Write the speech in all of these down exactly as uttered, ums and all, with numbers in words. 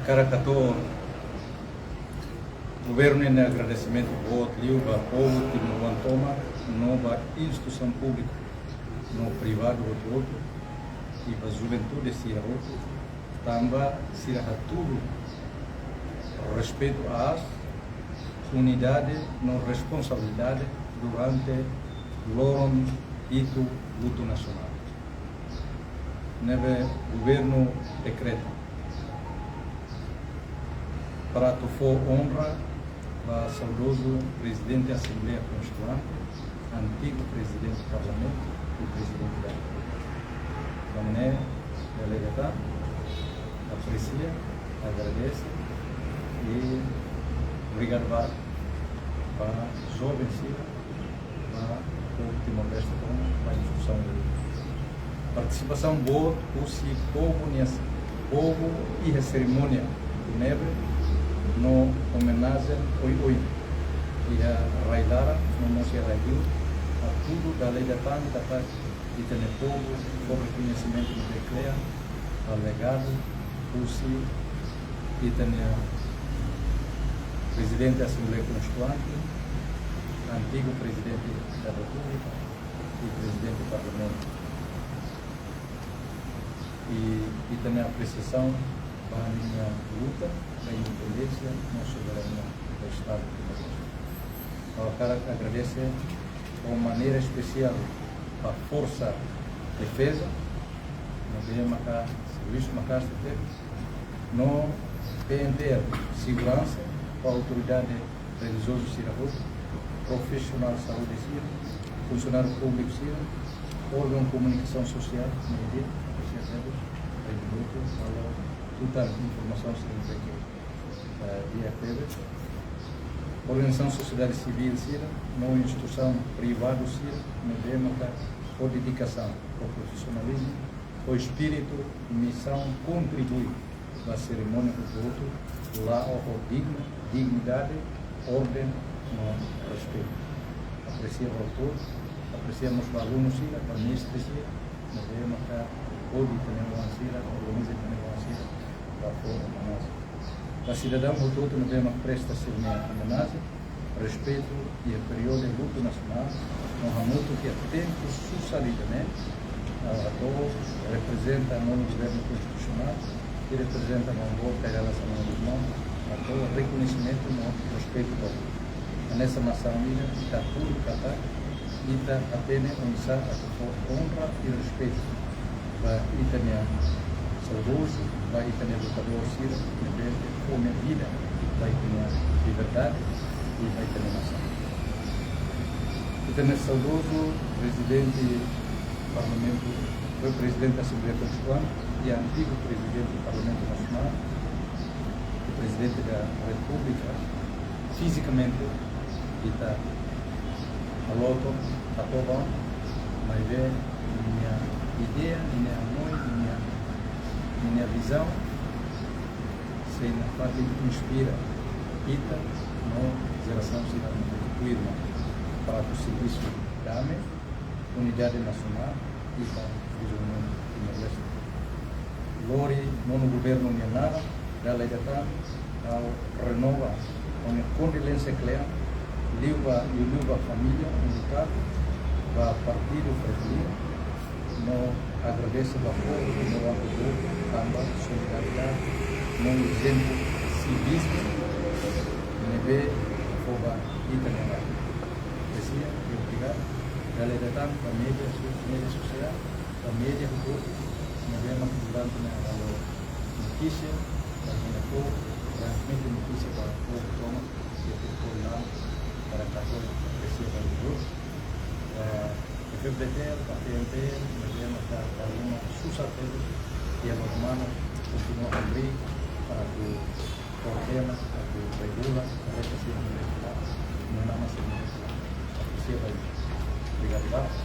Hakarak hato'o governu nia agradesimentu boot liu ba povu timoroan tomak, no ba instituisaun públiku no privadu hotu-hotu, i ba juventude sira hotu, tanba sira hatudu respeitu aas, unidade no responsabilidade durante loron hitu lutu nasionál. Ne'ebé governu dekreta para atu fó onra ba saudozu Prezidente Asembleia Konstituinte, antigu Prezidente Parlamentu i Prezidente da Repúblika. Entaun, ne'e, dala ida tan, apresia, agradese i obrigadu barak ba joven sira, ba povu Timor-Leste tomak, ba instituisaun. Partisipasaun boot husi povu nian, povu iha serimónia fúnebre no omenajen oioin iha rai-laran no mós iha rai-liur, hatudu dala ida tan katak ita-nia povu fó rekoñesimentu ne'ebé kle'an ba legadu husi ita-nia Prezidente Asembleia Konstituinte, antigu Prezidente da Repúblika i Prezidente Parlamentu. I ita-nia apresiasaun ba ninia luta ba independénsia no soberania ba Estadu Timor-Leste. Ha'u hakarak agradese ho maneira espesiál ba Forsa Defeza, ne'ebé maka servisu maka'as tebes, no P N T L Seguransa, ho autoridade relijiozu sira hotu, profisionál saúde sira, funsionáriu públiku sira, órgaun komunikasaun sosiál, média, apresia tebes, rede hotu, halo tutan informasaun sira ne'ebé ke, eh, di'ak tebes. Organizasaun sosiedade sivíl sira, no instituisaun privadu sira, ne'ebé maka ho dedikasaun, ho profisionalizmu, ho espíritu misaun kontribui ba serimónia hotu-hotu, la'o ho dignu, dignidade, orden no respeitu. Apresia ba hotu, apresia mós ba alunu sira, ba mestre sira, ne'ebé maka hodi ita-nia oan sira, organiza ita-nia oan sira ba fó omenajen. Ba sidadaun hotu-hotu ne'ebé mak presta sira-nia omenajen, respeitu iha períodu lutu nasionál, no hamutuk iha tempu susar ida-ne'e, ah, atu reprezenta nonu governu konstitusionál, i reprezenta maun-boot Kay Rala Xanana Gusmão, atu rekoñesimentu no respeitu ba. Hanesan nasaun ida, ita hatudu katak ita hatene oinsá atu fó onra i respeitu ba ita-nia saudozu, ba ita-nia lutadór sira, ne'ebé fó nia vida ba ita-nia liberdade i ba ita-nia nasaun. Ita-nia saudozu Prezidente Parlamentu, Prezidente Asembleia Konstituinte i antigu Prezidente Parlamentu Nasionál, Prezidente da Repúblika, fizikamente ita halo to'o, hato'o ba, maibé ninia ideia, ninia hanoin, ninia, ninia vizaun sei nafatin inspira ita no jerasaun sira ne'ebé tuirmai para atu servisu dame, unidade nasionál i ba dezenvolvimentu Timor-Leste. Lori nonu governu nia naran, dala ida tan, ha'u renova ha'u-nia kondolénsia kle'an, liu ba, liu, liu ba família, unidade, ba partidu Fretilin, no agradese ba povu, no ba povu, tanba solidariedade, no ezemplu, sivismu, ne'ebé fó ba ita-nia naran. Apresia i obrigadu. Dala ida tan ba média so-, média sosiál, ba média hotu, ne'ebé mak durante ne'e halo notísia, ba ita-nia povu, transmite notísia ba povu tomak, i atu povu laran, para atu apresia ba ita. Ba F F D T L, ba P N T L, ne'ebé mak halo uma susar tebes, i agora mano, kontinua hamriik, para atu koordena, atu regula, mereka sira mereka, no nama sira mereka. Apresia ba ita. Obrigadu barak.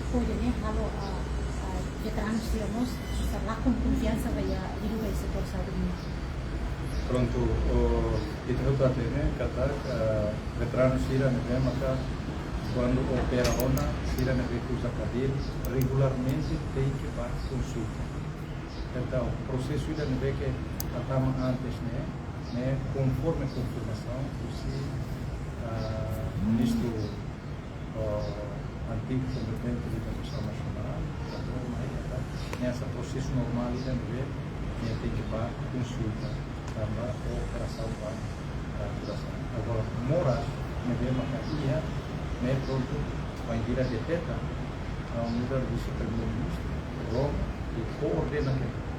Hodi ne'e halo, ah, ah, veteranu sira mós, sira lakon konfiansa ba iha, liuliu ba iha setór saúde nian. Prontu, o, ita hotu hatene katak, ah, veteranu sira ne'ebé maka kuandu opera ona, sira ne'ebé uza kadeira, regularmente tenke bá konsulta. Entaun, prosesu ida ne'ebé ke ita tama antes ne'e, ne'e konforme konfirmasaun husi, ah, ministru, ah, antigu kompetente de edukasaun nasionál, entaun, mai, entaun, ne'e hanesan prosesu normál ida ne'ebé, ne'e tenke bá konsulta, tanba operasaun ba, ah, operasaun. Agora, moras ne'ebé maka iha, ne'e prontu, bainhira deteta, ah, nu'udar vise-primeiru-ministru, rona, i koordena kedas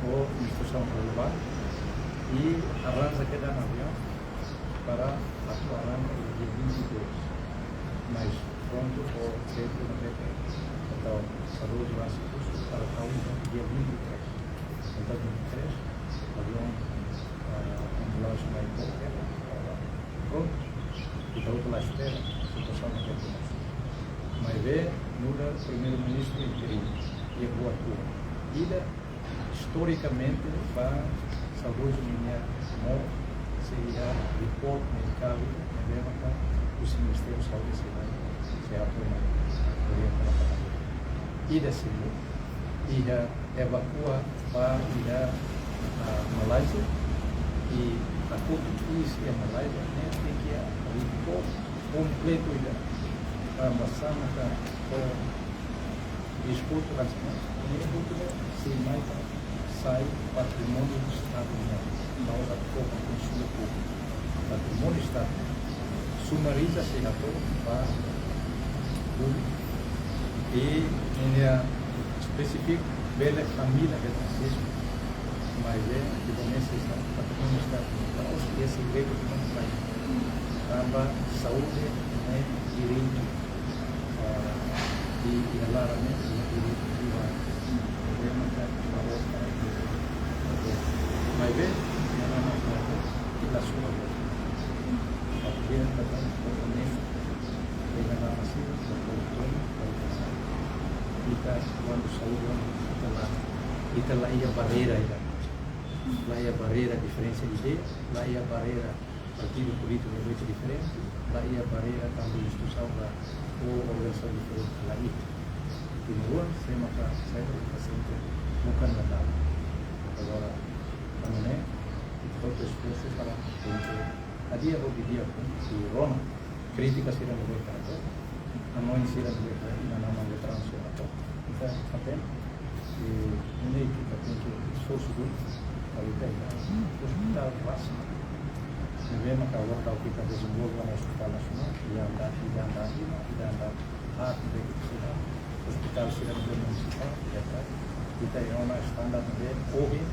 ho instituisaun relevante, i arranja kedas aviaun para atu arranka iha dia vinte e dois. Mas prontu, o tempu ne'ebé ke, entaun, saúde rasik husu para tau iha dia vinte e três. Entaun, vinte e três, aviaun, ah, ambulánsia mai koke, prontu, ita hotu la espera situasaun ne'ebé ke mós. Maibé, nu'udar primeiru-ministru interinu, iha buat rua. Ida, istorikamente, ba saúde ninia moras, sei iha report medikál ne'ebé maka husi Ministériu Saúde sei, sei apoia, orienta para. Ida segundu, iha evakua ba iha, ah, Malázia, i hakotu iis iha Malázia, ne'e tenke iha report kompletu ida, tanba sá maka, o, biskutu rasik, ne'e hotu ne'e sei mai para sai patrimóniu Estadu nian, ba oras atu fó ba konsumu públiku. Patrimóniu Estadu, sumariza sei hato'o ba públiku, i ninia espesífiku bele família ke transisi, maibé ita ne'e sei sai patrimóniu Estadu nian, la'ós iha segredu de uma sai, tanba saúde ne'e direitu, ah, i, i iha laran ne'e, iha direitu privadu. Problema ka, la gosta, maibé, iha laran ne'e, iha laran ne'e, iha laran ne'e, iha laran ne'e, iha laran ne'e, ita, kuandu saúde, ita la, ita la iha barreira, ita la iha barreira diferensa de ideia, la iha barreira partidu polítiku ne'ebé diferente, la iha barreira tanba instituisaun ka ou organizasaun diferente, la iha. Timoroan, sé maka, sé maka reprezenta bukan Natal. Agora, tanba ne'e, ita hotu esforsu para tenke, a dia, hotu dia, i rona, krítika sira ne'ebé ke hato'o, hanoin sira ne'ebé ke inan-aman veteranu sira hato'o. Ita hatene, i ne'e ita tenke esforsu duni, para ita iha ospitál rasik. Ne'ebé maka agora daudaun ita dezenvolve ona ospitál nasionál, ida andar, ida andar lima, ida andar haat, ne'ebé ke sira, ospitál sira ne'ebé munisipál, ida ka, ita iha ona standar ne'ebé ohin,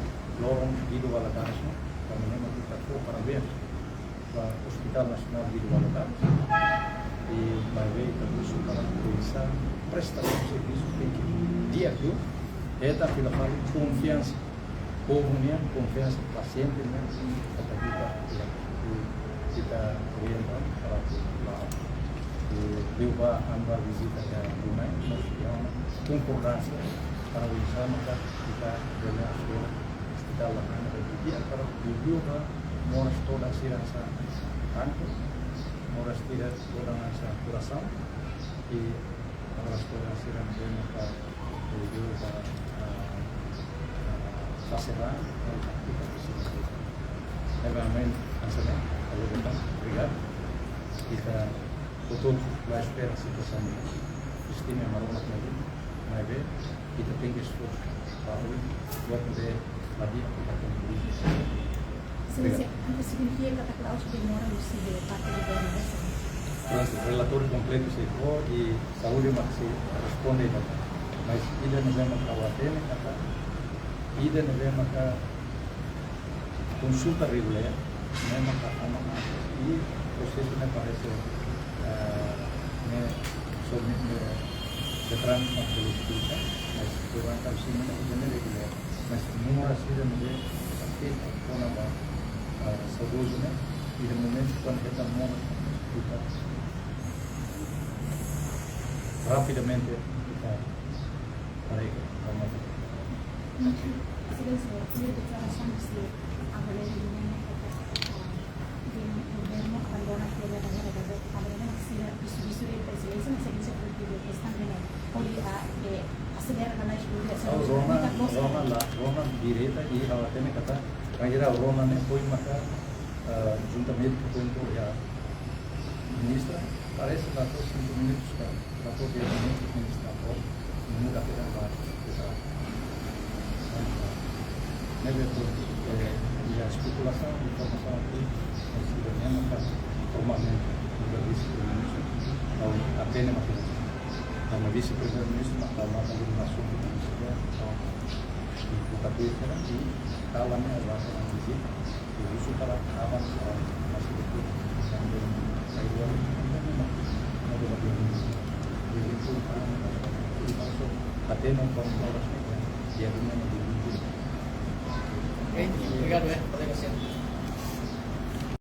loron Guido Valadares, no, tanba ne'e mak ita fó parabéns ba Ospitál Nasionál Guido Valadares, i maibé ita husu para oinsá prestasaun servisu tenke di'ak liu, hetan fila fali konfiansa povu nian, konfiansa pasiente nian, katak ita, ita, ita orienta para atu la'o. I liu ba ami bá vizita iha Brunei, mós iha ona konkordánsia para oinsá maka ita bele asegura ospitál laran ne'ebé di'ak para liuliu ba moras todan sira hanesan kankru, moras sira todan hanesan korasaun, i moras todan sira ne'ebé maka liuliu ba, ah, ah, fase raan, i ita presiza. Ne'ebé ami hanesan ne'e, halo buat, obrigadu. Ita hotu la espera situasaun ne'e. Destinu Maromak nia liman, maibé ita tenke esforsu para oin buat ne'ebé la di'ak ita tenke korrije. Sin, obrigadu. Sin, antes signifika katak la'ós demora husi parte governu, ne'e? Prontu, relatóriu kompletu sei fó i saúde mak sei responde katak. Mas ida ne'ebé mak ha'u hatene katak, ida ne'ebé maka konsulta regulár, ne'e maka tama antes, i prosesu ne'e parese, eh, ne'e sobre, ne'e veteranu sira ne'ebé esplika, mas durante a semana ida ne'e regulár, mas moras sira ne'ebé afeta kona-ba, eh, saudozu ne'e, i de momentu kuandu hetan moras, ita rapidamente Para itu, vamos. Exelénsia, iha deklarasaun husi Avelino Menezes, ah, de governu abandona teoria da guerra, Avelino sira isu isu de presidénsia, mas seguinte, porque están de, pode, ah, eh, aselera na mais dura. Oh, rona, rona la, rona direta i ha'u hatene katak, bainhira rona ne'e foin maka, ah, junta médika foin to'o iha ministra, parese la to'o cinco minutos ka, la to'o diez minutos ministra fó, muda apenas la, la. Ne'ebé, eh, iha espekulasaun, informasaun aqui, mas se veneno ka formalmente, muda vice-primeiro-ministru, ha'u hatene mak, ha'u mak vice-primeiro-ministru, mas ha'u mak ali na assunto de ministério, ha'u, i buka tuir kera, i ha'u la me agora na vizita, i husu para avansa, mas depois, sampai, sai dua, hatene, informa, dia de manhã, dia de manhã. Ok, obrigadu, eh, kolega Sérgio.